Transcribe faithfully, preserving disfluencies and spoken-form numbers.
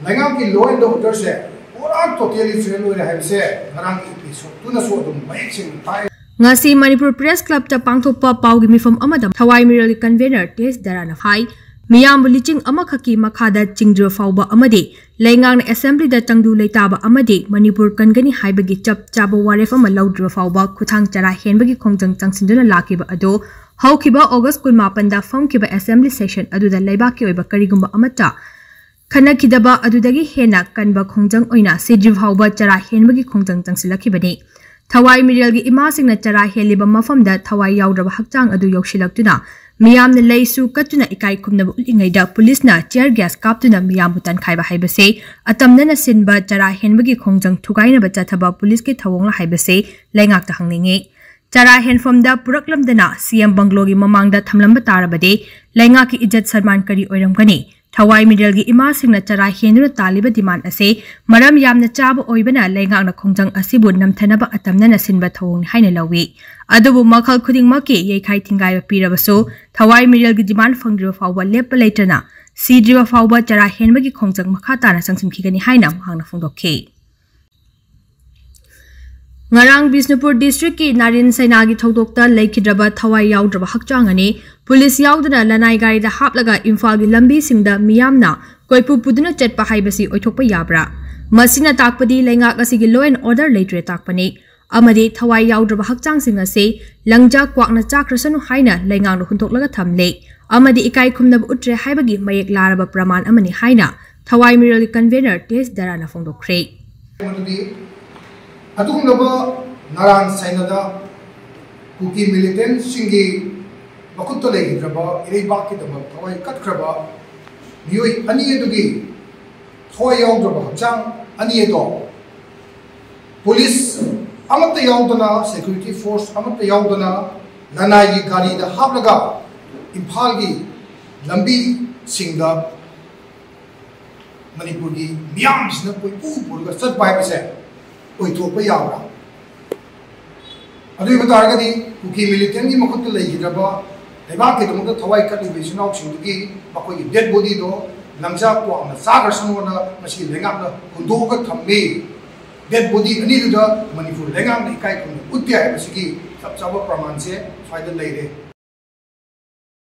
ꯂꯩꯉꯥꯛꯀꯤ law and orderꯁꯦ ꯄꯨꯔꯥ totally fail ꯑꯣꯏꯔꯦ ꯍꯥꯏꯕꯁꯦ ꯉꯔꯥꯡꯒꯤ episodeꯇꯨꯅꯁꯨ ꯑꯗꯨꯝ ꯃꯌꯦꯛ ꯁꯦꯡꯅ ꯇꯥꯛꯑꯦ꯫ ꯉꯁꯤ ꯃꯅꯤꯄꯨꯔ ꯄ꯭ꯔꯦꯁ ꯀ꯭ꯂꯕꯇ ꯄꯥꯡꯊꯣꯛꯄ ꯄꯥꯎꯒꯤ ꯃꯤꯐꯝ ꯑꯃꯗ ꯊꯋꯥꯏ ꯃꯤꯔꯦꯜꯒꯤ convener ꯇꯦꯖ ꯗꯔꯥꯅ ꯍꯥꯏ, ꯃꯤꯌꯥꯝꯕꯨ ꯂꯤꯆꯤꯡ ꯑꯃꯈꯛꯀꯤ ꯃꯈꯥꯗ ꯆꯤꯡꯗ꯭ꯔꯤꯕ ꯐꯥꯎꯕ ꯑꯃꯗꯤ ꯂꯩꯉꯥꯛꯅ ꯑꯦꯁꯦꯝꯕ꯭ꯂꯤꯗ ꯇꯪꯗꯨ ꯂꯩꯇꯥꯕ ꯑꯃꯗꯤ ꯃꯅꯤꯄꯨꯔ ꯀꯟꯒꯅꯤ ꯍꯥꯏꯕꯒꯤ ꯆꯞ ꯆꯥꯕ ꯋꯥꯔꯦꯞ ꯑꯃ ꯂꯧꯗ꯭ꯔꯤꯕ ꯐꯥꯎꯕ ꯈꯨꯠꯊꯥꯡ ꯆꯔꯥ ꯍꯦꯟꯕꯒꯤ ꯈꯣꯡꯖꯪ ꯆꯪꯁꯤꯟꯗꯨꯅ ꯂꯥꯛꯈꯤꯕ ꯑꯗꯨ ꯍꯧꯈꯤꯕ ꯑꯣꯒꯁ ꯀꯨꯟꯃꯥꯄꯟꯗ ꯐꯝꯈꯤꯕ ꯑꯦꯁꯦꯝꯕ꯭ꯂꯤ ꯁꯦꯁꯟ ꯑꯗꯨꯗ ꯂꯩꯕꯥꯛꯀꯤ ꯑꯣꯏꯕ ꯀꯔꯤꯒꯨꯝꯕ ꯑꯃꯠꯇ ꯈꯟꯅꯈꯤꯗꯕ ꯑꯗꯨꯗꯒꯤ ꯍꯦꯟꯅ ꯀꯟꯕ ꯈꯣꯡꯖꯪ ꯑꯣꯏꯅ ꯁꯤꯗ꯭ꯔꯤ ꯐꯥꯎꯕ ꯆꯔꯥ ꯍꯦꯟꯕꯒꯤ ꯈꯣꯡꯖꯪ ꯆꯪꯁꯤꯜꯂꯛꯈꯤꯕꯅꯤ꯫ ꯊꯋꯥꯏ ꯃꯤꯔꯦꯜꯒꯤ ꯏꯃꯥꯁꯤꯡꯅ ꯆꯔꯥ ꯍꯦꯜꯂꯤꯕ ꯃꯐꯝꯗ ꯊꯋꯥꯏ ꯌꯥꯎꯗ꯭ꯔꯕ ꯍꯛꯆꯥꯡ ꯑꯗꯨ ꯌꯧꯁꯤꯜꯂꯛꯇꯨꯅ ꯃꯤꯌꯥꯝꯅ ꯂꯩꯁꯨ ꯀꯠꯇꯨꯅ ꯏꯀꯥꯏ ꯈꯨꯝꯅꯕ ꯎꯠꯂꯤꯉꯩꯗ ꯄꯨꯂꯤꯁꯅ tear gas ꯀꯥꯞꯇꯨꯅ ꯃꯤꯌꯥꯝꯕꯨ ꯇꯥꯟꯈꯥꯏꯕ ꯍꯥꯏꯕꯁꯦ ꯑꯇꯝꯅꯅ ꯁꯤꯟꯕ ꯆꯔꯥ ꯍꯦꯟꯕꯒꯤ ꯈꯣꯡꯖꯪ ꯊꯨꯒꯥꯏꯅꯕ ꯆꯠꯊꯕ ꯄꯨꯂꯤꯁꯀꯤ ꯊꯧꯑꯣꯡꯂ ꯍꯥꯏꯕꯁꯦ ꯂꯩꯉꯥꯛꯇ ꯍꯪꯅꯤꯡꯏ꯫ ꯆꯔꯥ ꯍꯦꯟꯐꯝꯗ ꯄꯨꯔꯛꯂꯝꯗꯅ ꯁꯤꯑꯦꯝ ꯕꯪꯒ꯭ꯂꯣꯒꯤ ꯃꯃꯥꯡꯗ ꯊꯝꯂꯝꯕ ꯇꯥꯔꯕꯗꯤ ꯂꯩꯉꯥꯛꯀꯤ ꯏꯖꯠ ꯁꯟꯃꯥꯟ ꯀꯔꯤ ꯑꯣꯏꯔꯝꯒꯅꯤ? ꯊꯋꯥꯏ ꯃꯤꯔꯦꯜꯒꯤ ꯏꯃꯥꯁꯤꯡꯅ ꯆꯔꯥ ꯍꯦꯟꯗꯨꯅ ꯇꯥꯜꯂꯤꯕ demand ꯑꯁꯤ ꯃꯔꯝ ꯌꯥꯝꯅ ꯆꯥꯕ ꯑꯣꯏꯕꯅ ꯂꯩꯉꯥꯛꯅ ꯈꯣꯡꯖꯪ ꯑꯁꯤꯕꯨ ꯅꯝꯊꯅꯕ ꯑꯇꯝꯅꯅ ꯁꯤꯟꯕ ꯊꯧꯑꯣꯡꯅꯤ ꯍꯥꯏꯅ ꯂꯧꯏ꯫ ꯑꯗꯨꯕꯨ ꯃꯈꯜ ꯈꯨꯗꯤꯡꯃꯛꯀꯤ ꯌꯩꯈꯥꯏ ꯊꯤꯡꯒꯥꯏꯕ ꯄꯤꯔꯕꯁꯨ ꯊꯋꯥꯏ ꯃꯤꯔꯦꯜꯒꯤ demand ꯐꯪꯗ꯭ꯔꯤꯕ ꯐꯥꯎꯕ ꯂꯦꯞꯄ ꯂꯩꯇꯅ ꯁꯤꯗ꯭ꯔꯤꯕ ꯐꯥꯎꯕ ꯆꯔꯥ ꯍꯦꯟꯕꯒꯤ ꯈꯣꯡꯖꯪ ꯃꯈꯥ ꯇꯥꯅ ꯆꯪꯁꯤꯟꯈꯤꯒꯅꯤ ꯍꯥꯏꯅ ꯃꯍꯥꯛꯅ ꯐꯣꯡꯗꯣꯛꯈꯤ꯫ ꯉꯔꯥꯡ ꯕꯤꯁꯅꯨꯄꯨꯔ districtꯀꯤ ꯅꯥꯔꯤꯟ ꯁꯩꯅꯥꯒꯤ ꯊꯧꯗꯣꯛꯇ ꯂꯩꯈꯤꯗ꯭ꯔꯕ ꯊꯋꯥꯏ ꯌꯥꯎꯗ꯭ꯔꯕ ꯍꯛꯆꯥꯡ ꯑꯅꯤ ꯄꯨꯂꯤꯁ ꯌꯥꯎꯗꯅ ꯂꯅꯥꯏ ꯒꯥꯔꯤꯗ ꯍꯥꯞꯂꯒ ꯏꯝꯐꯥꯜꯒꯤ ꯂꯝꯕꯤꯁꯤꯡꯗ ꯃꯤꯌꯥꯝꯅ ꯀꯣꯏꯄꯨ ꯄꯨꯗꯨꯅ ꯆꯠꯄ ꯍꯥꯏꯕꯁꯤ ꯑꯣꯏꯊꯣꯛꯄ ꯌꯥꯕ꯭ꯔꯥ? ꯃꯁꯤꯅ ꯇꯥꯛꯄꯗꯤ ꯂꯩꯉꯥꯛ ꯑꯁꯤꯒꯤ law and order ꯂꯩꯇ꯭ꯔꯦ ꯇꯥꯛꯄꯅꯤ꯫ ꯑꯃꯗꯤ ꯊꯋꯥꯏ ꯌꯥꯎꯗ꯭ꯔꯕ ꯍꯛꯆꯥꯡꯁꯤꯡ ꯑꯁꯤ ꯂꯪꯖꯥ ꯀ꯭ꯋꯥꯛꯅ ꯆꯥꯈ꯭ꯔꯁꯅꯨ ꯍꯥꯏꯅ ꯂꯩꯉꯥꯛꯅ ꯍꯨꯟꯗꯣꯛꯂꯒ ꯊꯝꯂꯦ ꯑꯃꯗꯤ ꯏꯀꯥꯏ ꯈꯨꯝꯅꯕ ꯎꯠꯇ꯭ꯔꯦ ꯍꯥꯏꯕꯒꯤ ꯃꯌꯦꯛ ꯂꯥꯔꯕ ꯄ꯭ꯔꯃꯥꯟ ꯑꯃꯅꯤ ꯍꯥꯏꯅ ꯊꯋꯥꯏ ꯃꯤꯔꯦꯜꯒꯤ convener ꯇꯦꯖ ꯗꯔꯥꯅ ꯐꯣꯡꯗꯣꯛꯈ꯭ꯔꯦ꯫ ꯃꯗꯨꯗꯤ ꯑꯗꯨꯒꯨꯝꯂꯕ ꯅꯥꯔꯥꯟ ꯁꯥꯏꯅꯗ ꯀꯨꯀꯤ militantꯁꯤꯡꯒꯤ ꯃꯈꯨꯠꯇ ꯂꯩꯈꯤꯗ꯭ꯔꯕ ꯏꯔꯩꯕꯥꯛꯀꯤꯗꯃꯛ ꯊꯋꯥꯏ ꯀꯠꯈ꯭ꯔꯕ ꯃꯤꯑꯣꯏ ꯑꯅꯤ ꯑꯗꯨꯒꯤ ꯊꯋꯥꯏ ꯌꯥꯎꯗ꯭ꯔꯕ ꯍꯛꯆꯥꯡ ꯑꯅꯤ ꯑꯗꯣ ꯄꯨꯂꯤꯁ ꯑꯃꯠꯇ ꯌꯥꯎꯗꯅ, security force ꯑꯃꯠꯇ ꯌꯥꯎꯗꯅ ꯂꯅꯥꯏꯒꯤ ꯒꯥꯔꯤꯗ ꯍꯥꯞꯂꯒ ꯏꯝꯐꯥꯜꯒꯤ ꯂꯝꯕꯤꯁꯤꯡꯗ ꯃꯅꯤꯄꯨꯔꯒꯤ ꯃꯤꯌꯥꯝꯁꯤꯅ ꯀꯣꯏꯄꯨ ꯄꯨꯔꯒ ꯆꯠꯄ ꯍꯥꯏꯕꯁꯦ ꯑꯣꯏꯊꯣꯛꯄ ꯌꯥꯕ꯭ꯔꯥ? ꯑꯗꯨ ꯑꯣꯏꯕ ꯇꯥꯔꯒꯗꯤ ꯀꯨꯀꯤ militantꯒꯤ ꯃꯈꯨꯠꯇ ꯂꯩꯈꯤꯗ꯭ꯔꯕ ꯂꯩꯕꯥꯛꯀꯤꯗꯃꯛꯇ ꯊꯋꯥꯏ ꯀꯠꯂꯤꯕ ꯏꯆꯤꯟ ꯏꯅꯥꯎꯁꯤꯡꯗꯨꯒꯤ ꯃꯈꯣꯏꯒꯤ dead bodyꯗꯣ ꯂꯪꯖꯥ ꯀ꯭ꯋꯥꯛꯅ ꯆꯥꯈ꯭ꯔꯁꯅꯨꯅ ꯃꯁꯤ ꯂꯩꯉꯥꯛꯅ ꯍꯨꯟꯗꯣꯛꯑꯒ ꯊꯝꯃꯤ꯫ ꯗꯦꯠ ꯕꯣꯗꯤ ꯑꯅꯤꯗꯨꯗ ꯃꯅꯤꯄꯨꯔ ꯂꯩꯉꯥꯛꯅ ꯏꯀꯥꯏ ꯈꯨꯝꯅ ꯎꯠꯇꯦ ꯍꯥꯏꯕꯁꯤꯒꯤ ꯆꯞ ꯆꯥꯕ ꯄ꯭ꯔꯃꯥꯟꯁꯦ ꯁ꯭ꯋꯥꯏꯗ ꯂꯩꯔꯦ꯫